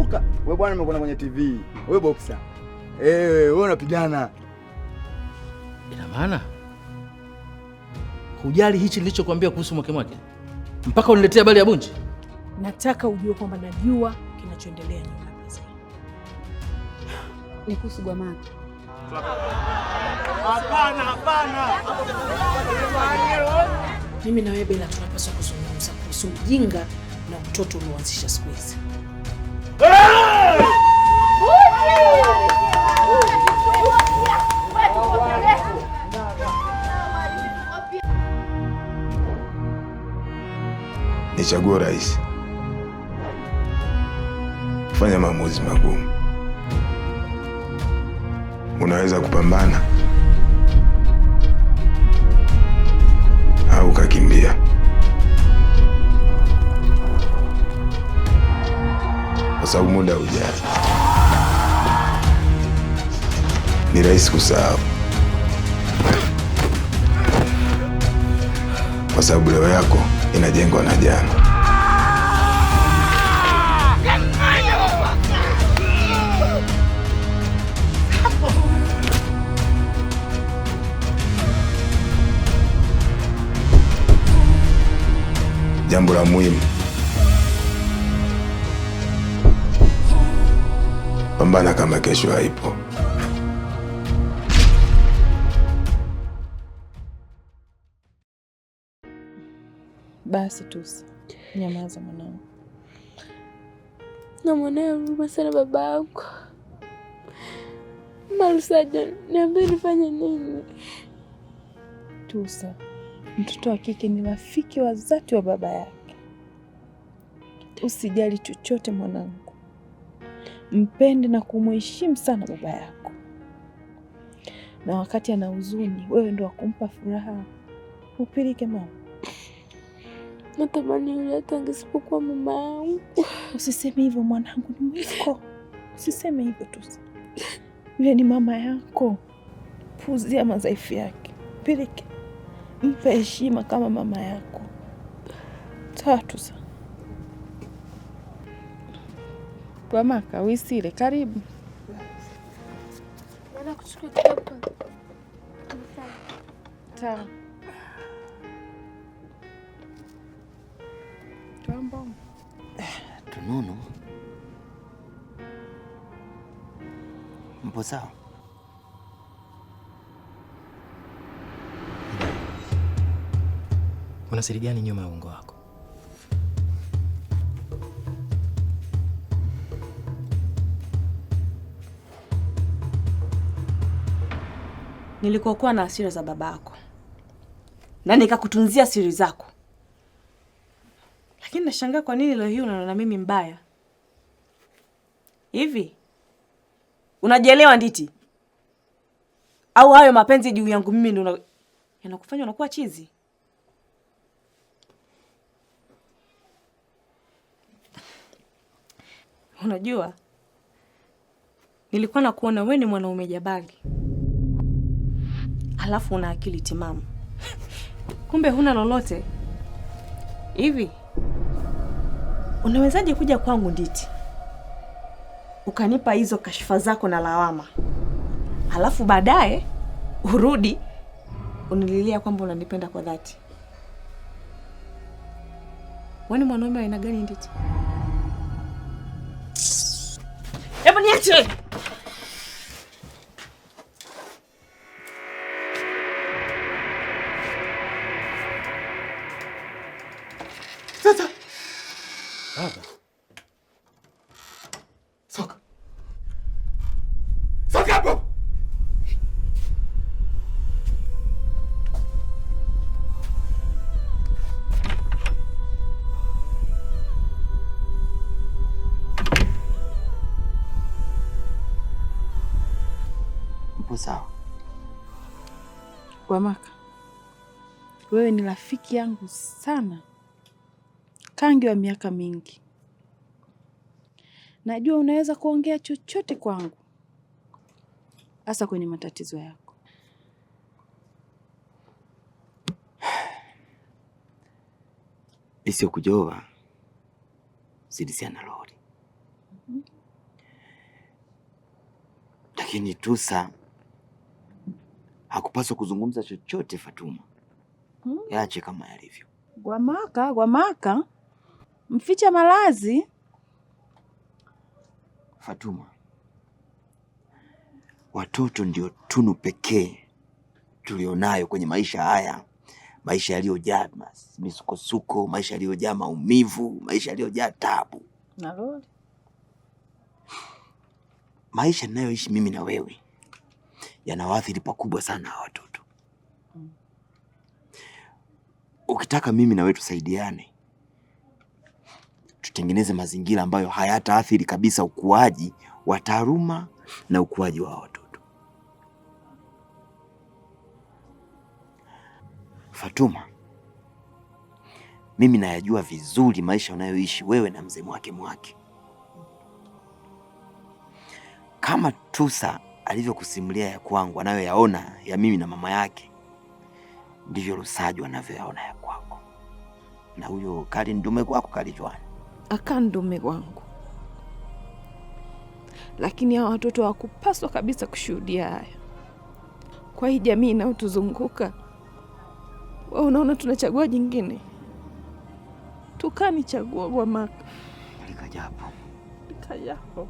Nakumbuka wewe bwana, nimekuona kwenye TV. Wewe boxer. Wewe unapigana. Ina maana hujali hichi nilichokuambia kuhusu Mwakemwake mpaka uniletea habari ya Bunji? Nataka ujue kwamba najua kinachoendelea nyuma ya pazia. Ni kuhusu Gwamaka. Hapana, hapana. Mimi na wewe Bella tunapaswa kuzungumza kuhusu ujinga na utoto ulioanzisha siku hizi. Ni chaguo rahisi. Fanya maamuzi magumu. Unaweza kupambana au ukakimbia, kwa sababu muda hujali. Ni rahisi kusahau, kwa sababu leo yako inajengwa na jana. Jambo la muhimu, pambana kama kesho haipo. Basi Tusa, nyamaza mwanangu. Namwonea huruma sana baba yangu. Marusaja, niambie nifanye nini? Tusa, mtoto wa kike ni rafiki wa dhati wa baba yake. Usijali chochote mwanangu, mpende na kumheshimu sana baba yako, na wakati ana huzuni, wewe ndo wakumpa furaha. Upilike mama. Natamani yule hata angesipokuwa mama yangu. Usiseme hivyo mwanangu, ni mwiko. Usiseme hivyo Tusa, yule ni mama yako. Puzia madhaifu yake, Pilike, mpe heshima kama mama yako. Sawa Tusa. Gwamaka, Wisile, karibu. Naenda kuchukua kitabu. Sawa. Twambo. Tununu, mpo sawa? Kuna siri gani nyuma ya uongo wako? Nilikuokoa na hasira za babako na nikakutunzia siri zako, lakini nashangaa kwa nini leo hii unaona mimi mbaya hivi. Unajielewa Nditi? Au hayo mapenzi juu yangu mimi ndio yanakufanya unakuwa chizi? Unajua, nilikuwa nakuona wewe ni mwanaume jabali, alafu una akili timamu, kumbe huna lolote. Hivi unawezaje kuja kwangu Nditi ukanipa hizo kashifa zako na lawama, alafu baadaye urudi unililia kwamba unanipenda kwa dhati? Wewe ni mwanaume wa aina gani Nditi? Hebu niache! Sasa. Baba. Soka. Soka hapo. Mpo sawa? Gwamaka, wewe ni rafiki yangu sana, kangi wa miaka mingi. Najua unaweza kuongea chochote kwangu, hasa kwenye matatizo yako. Isiokujova sidisiana lori. Lakini Tusa hakupaswa kuzungumza chochote Fatuma. Yaache kama yalivyo. Gwamaka, Gwamaka, mficha malazi. Fatuma, watoto ndio tunu pekee tulionayo kwenye maisha haya, maisha yaliyojaa misukosuko, maisha yaliyojaa maumivu, maisha yaliyojaa tabu. Naloli. Maisha ninayoishi mimi na wewe yanawaathiri pakubwa sana hawa watoto. Ukitaka mimi na wewe tusaidiane, tutengeneze mazingira ambayo hayataathiri kabisa ukuaji wa taaluma na ukuaji wa watoto. Fatuma, mimi nayajua vizuri maisha unayoishi wewe na mzee Mwake Mwake. Kama Tusa alivyokusimulia ya kwangu anayoyaona ya mimi na mama yake, ndivyo Rusaju anavyoyaona ya kwako. Na huyo kali ndume kwako kalijwani. Aka ndume wangu, lakini hawa watoto hawakupaswa kabisa kushuhudia haya. Kwa hii jamii inayotuzunguka, wewe unaona tunachagua jingine? Tukani chagua Gwamaka. Likajapo. Likajapo.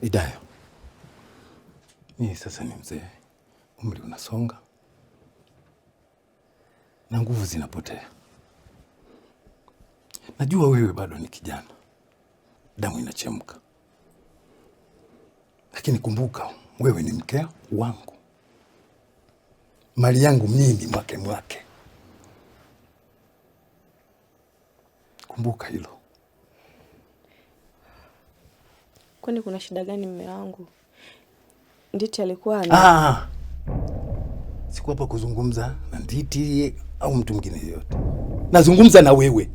Idayo, mimi sasa ni mzee, umri unasonga na nguvu zinapotea. Najua wewe bado ni kijana, damu inachemka, lakini kumbuka wewe ni mke wangu, mali yangu mimi Mwake Mwake. Kumbuka hilo. Kwani kuna shida gani mume wangu? Nditi alikuwa ana... Sikuwa hapa kuzungumza na Nditi au mtu mwingine yeyote. Nazungumza na wewe.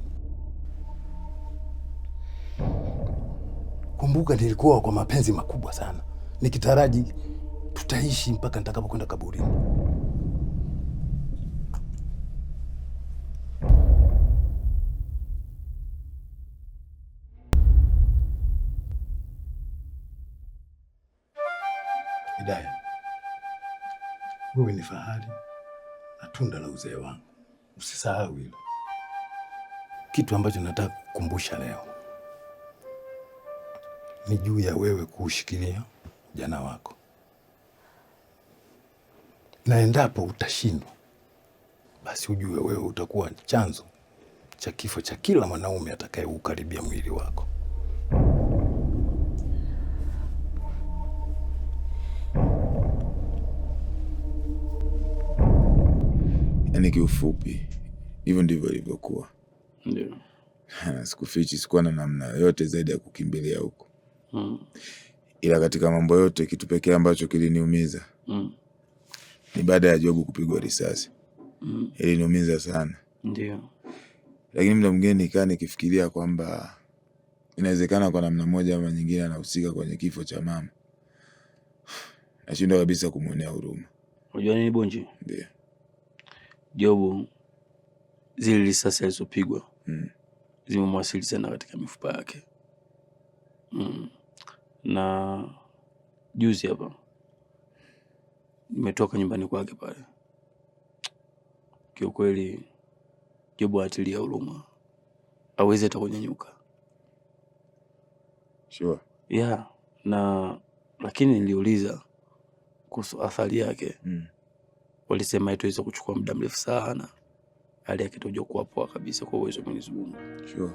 Kumbuka nilikuwa kwa mapenzi makubwa sana, nikitaraji tutaishi mpaka nitakapokwenda kaburini. Hidaya, wewe ni fahari na tunda la uzee wangu, usisahau hilo. Kitu ambacho nataka kukumbusha leo ni juu ya wewe kuushikilia ujana wako, na endapo utashindwa, basi ujue wewe utakuwa chanzo cha kifo cha kila mwanaume atakayeukaribia mwili wako. Yaani kiufupi hivyo ndivyo ilivyokuwa. Ndio. Sikufichi, sikuwa na namna yoyote zaidi ya kukimbilia huko. Ila katika mambo yote kitu pekee ambacho kiliniumiza ni baada ya Jobu kupigwa risasi. Iliniumiza sana. Ndio. Lakini muda mwingine nikaa nikifikiria kwamba inawezekana kwa namna moja ama nyingine anahusika kwenye kifo cha mama. Nashindwa kabisa kumwonea huruma. Unajua nini Bonji? Ndio. Jobu zile risasi alizopigwa zimemwasili sana katika mifupa yake. Na juzi hapa nimetoka nyumbani kwake pale, kiukweli Jobu atilia huruma, hawezi hata kunyanyuka. Sure. Yeah, na lakini niliuliza kuhusu athari yake. Walisema haitaweza kuchukua muda mrefu sana, hali yake itakuja kuwa poa kabisa kwa uwezo wa Mwenyezi Mungu. Sure.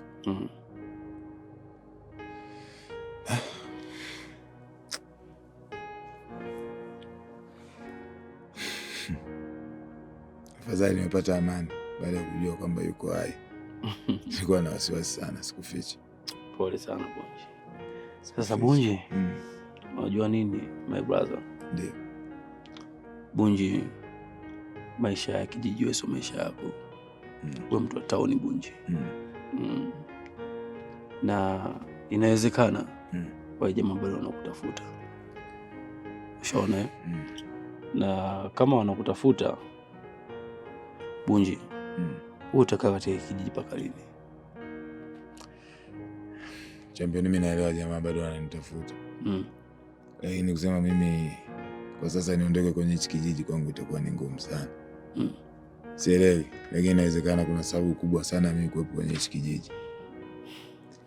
Afadhali nimepata amani baada ya kujua kwamba yuko hai. Nilikuwa na wasiwasi sana, sikufichi. Pole sana Bunji. Sasa Bunji, unajua nini my brother? Ndio. Bunji, maisha ya kijiji sio maisha yako. Wewe mtu wa tauni Bunji. Na inawezekana Wale jamaa bado wanakutafuta. Ushaona eh? Na kama wanakutafuta Bunji, wewe utakaa katika kijiji mpaka lini? Champion, mimi naelewa jamaa bado wananitafuta. Lakini kusema mimi kwa sasa niondoke kwenye hichi kijiji kwangu itakuwa ni ngumu sana. Sielewi, lakini inawezekana kuna sababu kubwa sana mimi kuwepo kwenye hichi kijiji.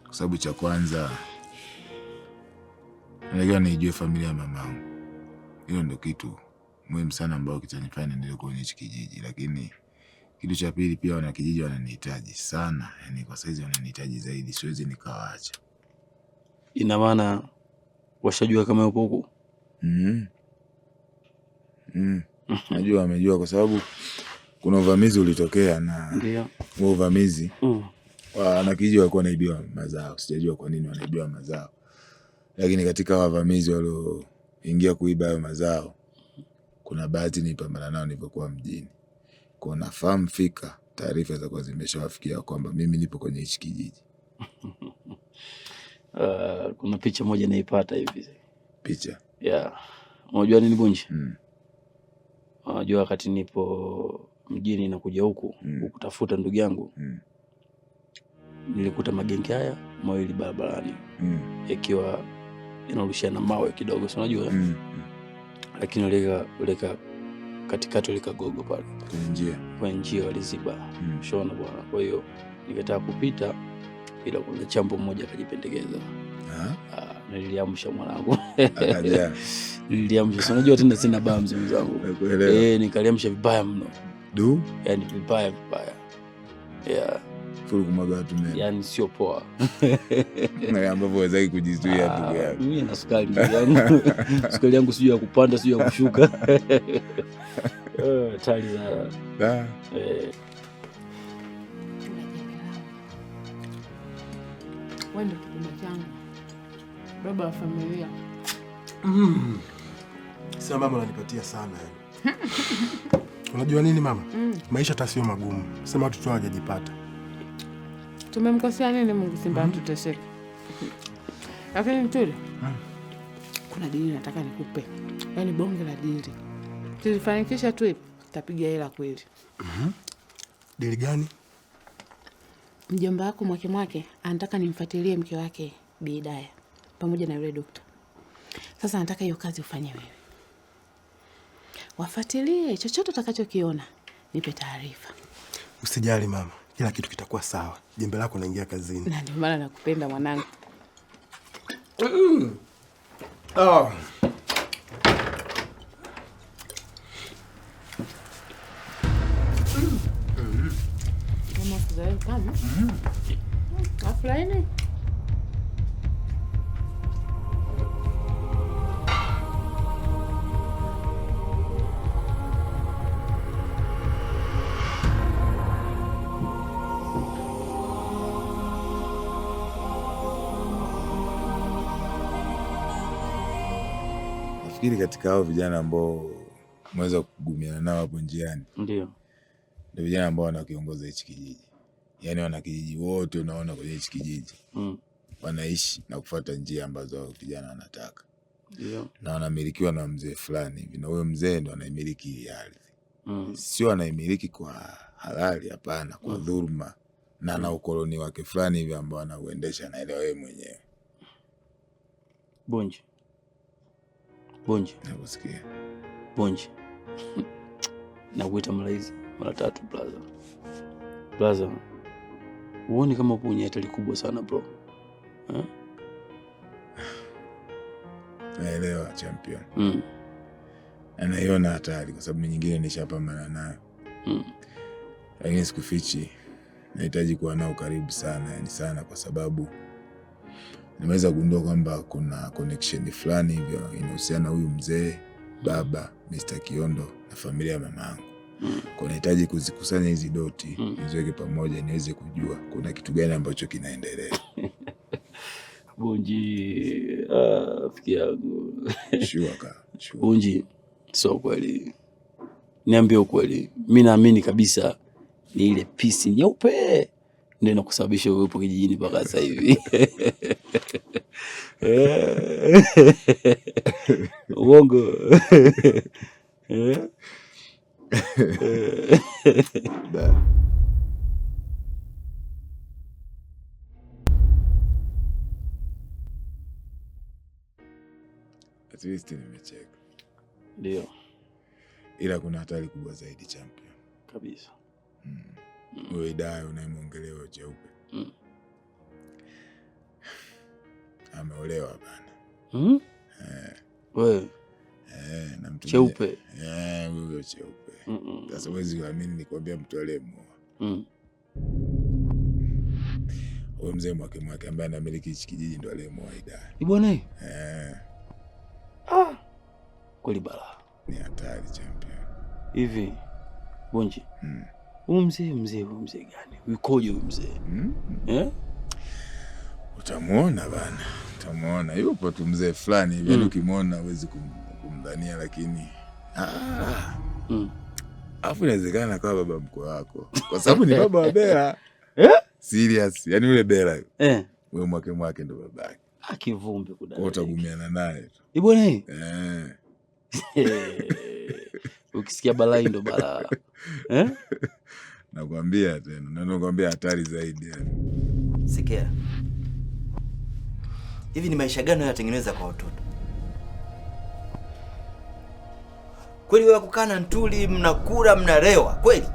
Kwa sababu cha kwanza natakiwa niijue familia ya mamangu. Hilo ndio kitu muhimu sana ambayo kitanifanya niendelee kwenye hichi kijiji. Lakini kitu cha pili pia wanakijiji wananihitaji sana. Yaani kwa saizi wananihitaji zaidi, siwezi nikawaacha. Ina maana washajua kama upo huku? Najua wamejua kwa sababu kuna uvamizi ulitokea na huo uvamizi wanakijiji walikuwa wanaibiwa mazao. Sijajua kwa nini wanaibiwa mazao. Lakini katika wavamizi walioingia kuiba hayo mazao, kuna bahati nilipambana nao nilipokuwa mjini. Kwa nafahamu fika taarifa zitakuwa zimeshawafikia kwamba mimi nipo kwenye hichi kijiji. Kuna picha moja naipata hivi. Picha? Yeah. Unajua nini Bunji? Unajua wakati nipo mjini na kuja huku kukutafuta ndugu yangu. Nilikuta magenge haya mawili barabarani. Yakiwa yanarushiana mawe kidogo, si unajua? Lakini waliweka katikati, waliweka gogo pale. Kwenye njia. Kwenye njia waliziba. Ushaona bwana. Kwa hiyo nikataka kupita ila kuna chambo mmoja akajipendekeza. Niliamsha mwanangu. Akaja. Niliamsha. Si unajua tena sina baa mzee wangu. Nakuelewa. Nikaliamsha vibaya mno. Du? Yaani vibaya vibaya. Yeah. Furu kumwaga watu meno. Yaani sio poa. Na ambavyo huwezi kujizuia ndugu yangu. Mimi na sukari ndugu yangu. Sukari yangu sijui ya kupanda, sijui ya kushuka. Tali za. Wewe ndio kipimo changu. Baba wa familia. Sasa mama unanipatia sana yani. Unajua nini mama? Maisha hata sio magumu. Sema watu tu hawajajipata. Tumemkosea nini Mungu Simba tuteseke? Lakini Tuli, kuna dili nataka nikupe. Yaani bonge la dili. Tulifanikisha tu hivi, tutapiga hela kweli. Dili gani? Mjomba wako Mwake Mwake anataka nimfuatilie mke wake Bi Hidaya pamoja na yule dokta. Sasa nataka hiyo kazi ufanye wewe. Wafuatilie chochote utakachokiona, nipe taarifa. Usijali mama, kila kitu kitakuwa sawa. Jembe lako naingia kazini. Na ndio maana nakupenda mwanangu. Mama kuzoea kama. Afu laini. Nafikiri katika hao vijana ambao umeweza kugumiana nao hapo njiani, ndio vijana ambao wanakiongoza hichi kijiji. Yaani wanakijiji wote unaona kwenye hichi kijiji wanaishi na kufuata njia ambazo hao vijana wanataka. Na wanamilikiwa na mzee fulani hivi, na huyo mzee ndo anaimiliki hii ardhi. Sio anaimiliki kwa halali, hapana, kwa dhuluma na ana ukoloni wake fulani hivi ambao anauendesha, anaelewa yeye mwenyewe. Bunji. Bunji. Nakusikia. Bunji. Nakuita mara hizi mara tatu brother. Brother, huoni kama upo kwenye hatari kubwa sana bro? Naelewa champion. Anaiona hatari kwa sababu nyingine nishapambana nayo. Lakini sikufichi, nahitaji kuwa nao karibu sana, yani sana, kwa sababu nimeweza kugundua kwamba kuna connection fulani hivyo inahusiana huyu mzee baba Mr. Kiondo na familia ya mamangu. Kwa nahitaji kuzikusanya hizi doti, niziweke pamoja niweze kujua kuna kitu gani ambacho kinaendelea. Bunji, rafiki yangu. Sure ka, sure. Bunji, sio kweli. Niambie ukweli. Mimi naamini kabisa ni ile pisi nyeupe ndio inakusababisha uwepo kijijini mpaka sasa hivi. Uongo. Eh? Da. At least nimecheka. Ndio. Ila kuna hatari kubwa zaidi champion. Kabisa. Huyo Hidaya unayemwongelea huyo Cheupe. Ameolewa bana. Eh. Wewe. Na mtu Cheupe. Huyo Cheupe. Sasa huwezi kuamini nikwambia mtu aliyemuoa. Huyo mzee Mwake Mwake ambaye anamiliki hichi kijiji ndo aliyemuoa Hidaya. Ni bwana? Eh. Ah. Kweli balaa. Ni hatari champion. Hivi Bonji. Huyu mzee mzee gani? Yukoje huyu mzee? Eh? Utamuona bana. Utamuona. Yupo tu mzee fulani hivi, yaani ukimwona huwezi kumdhania lakini Alafu inawezekana akawa baba mkwe wako. Kwa sababu ni baba wa Bella. Eh? Serious. Yaani yule Bella. Eh. Wewe Mwake Mwake ndo babake. Akivumbe kudada. Kwa utagumiana naye tu. Ni bwana hii? Eh. Ukisikia balaa ndo balaa. Eh? Nakwambia tena. Na nakwambia hatari zaidi yani. Sikia. Hivi ni maisha gani unayotengeneza kwa watoto? Kweli wewe kukaa na Ntuli mnakula mnarewa kweli?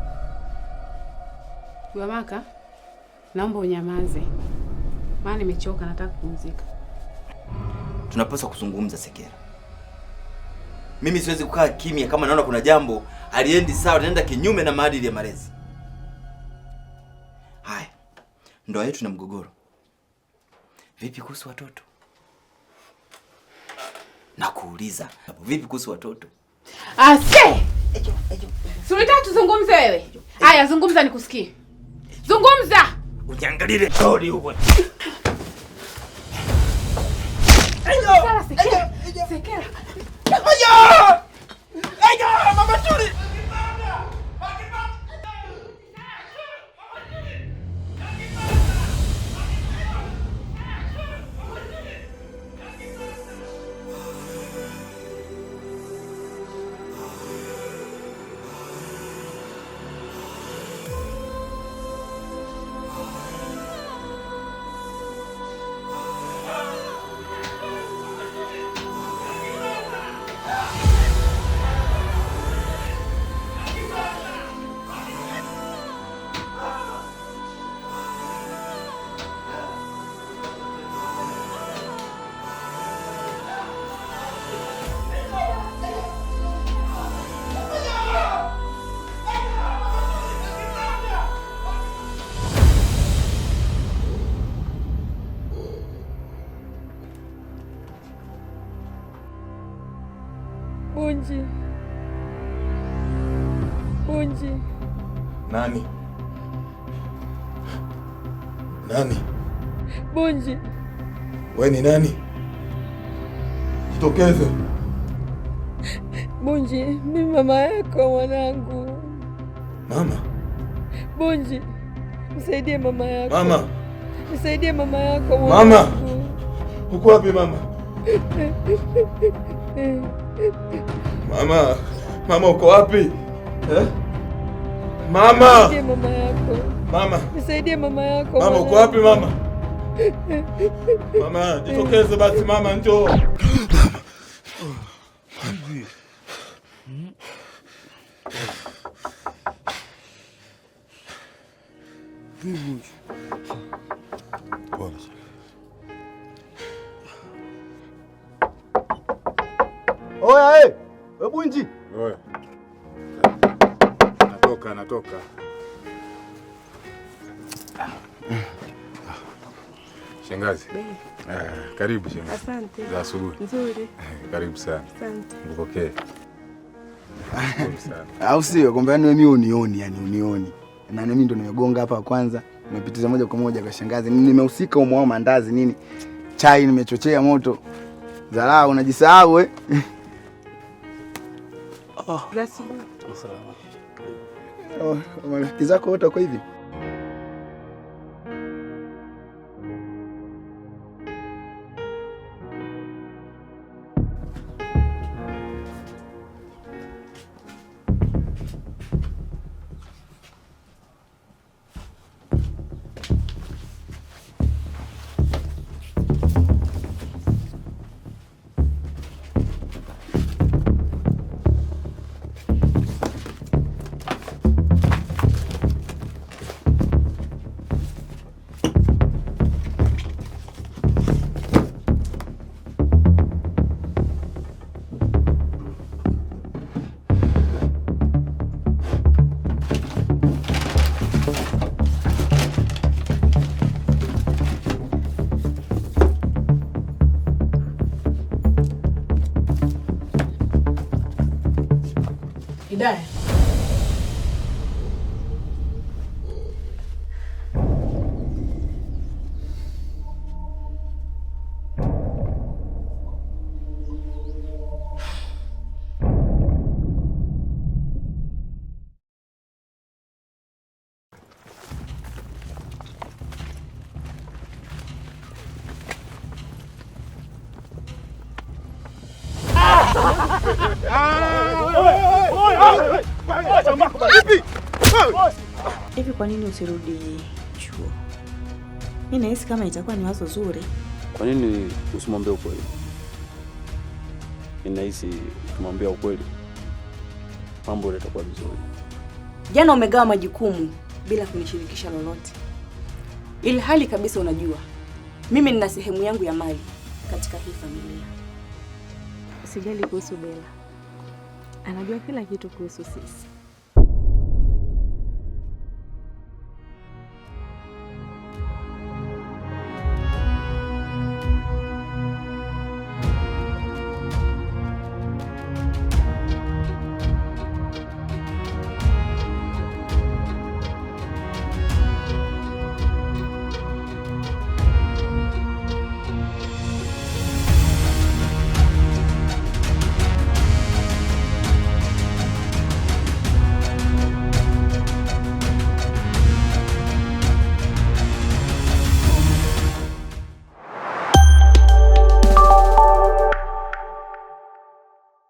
Gwamaka, naomba unyamaze. Maana nimechoka, nataka kupumzika. Tunapaswa kuzungumza Sekera. Mimi siwezi kukaa kimya kama naona kuna jambo haliendi sawa, linaenda kinyume na maadili ya malezi. Haya, ndoa yetu na mgogoro. Vipi kuhusu watoto? Nakuuliza, vipi kuhusu watoto? Ase! Si unataka tuzungumze wewe? Haya, zungumza nikusikie. Zungumza! Uniangalie tori huko. Sara, Sekera. Sekera. Ayo! Ayo, Mama Tuli! Bunji. Bunji. Nani? Nani? Bunji. Wewe ni nani? Jitokeze. Bunji, mimi mama yako mwanangu. Mama? Bunji, msaidie mama yako. Mama. Msaidie mama yako mwanangu. Mama. Uko wapi mama? Mama, mama uko wapi? Eh? Mama! Msaidie mama yako. Mama. Msaidie mama yako. Mama uko wapi mama? Mama, jitokeze basi mama, njoo. Pole sana. Oya eh, we Bunji. Oya. Natoka. Shangazi. Karibu shangazi. Asante. Za asubuhi. Nzuri. Karibu sana. Asante. Nikupokee. Karibu sana. Au sio? Kwamba yani mimi unioni, yani unioni. Na mimi ndo nimegonga hapa kwanza, nimepitiza moja kwa moja kwa shangazi. Nimehusika umo mandazi nini? Chai nimechochea moto. Dharau unajisahau eh? Oh. Salama. Oh, marafiki zako wote wako hivi? Hidaya. Hivi kwa nini usirudi chuo? Mi nahisi kama itakuwa ni wazo zuri. Kwa nini usimwambie ukweli? Ninahisi ukimwambia ukweli mambo yatakuwa vizuri. Jana umegawa majukumu bila kunishirikisha lolote, ili hali kabisa unajua mimi nina sehemu yangu ya mali katika hii familia. Usijali kuhusu Bella, anajua kila kitu kuhusu sisi.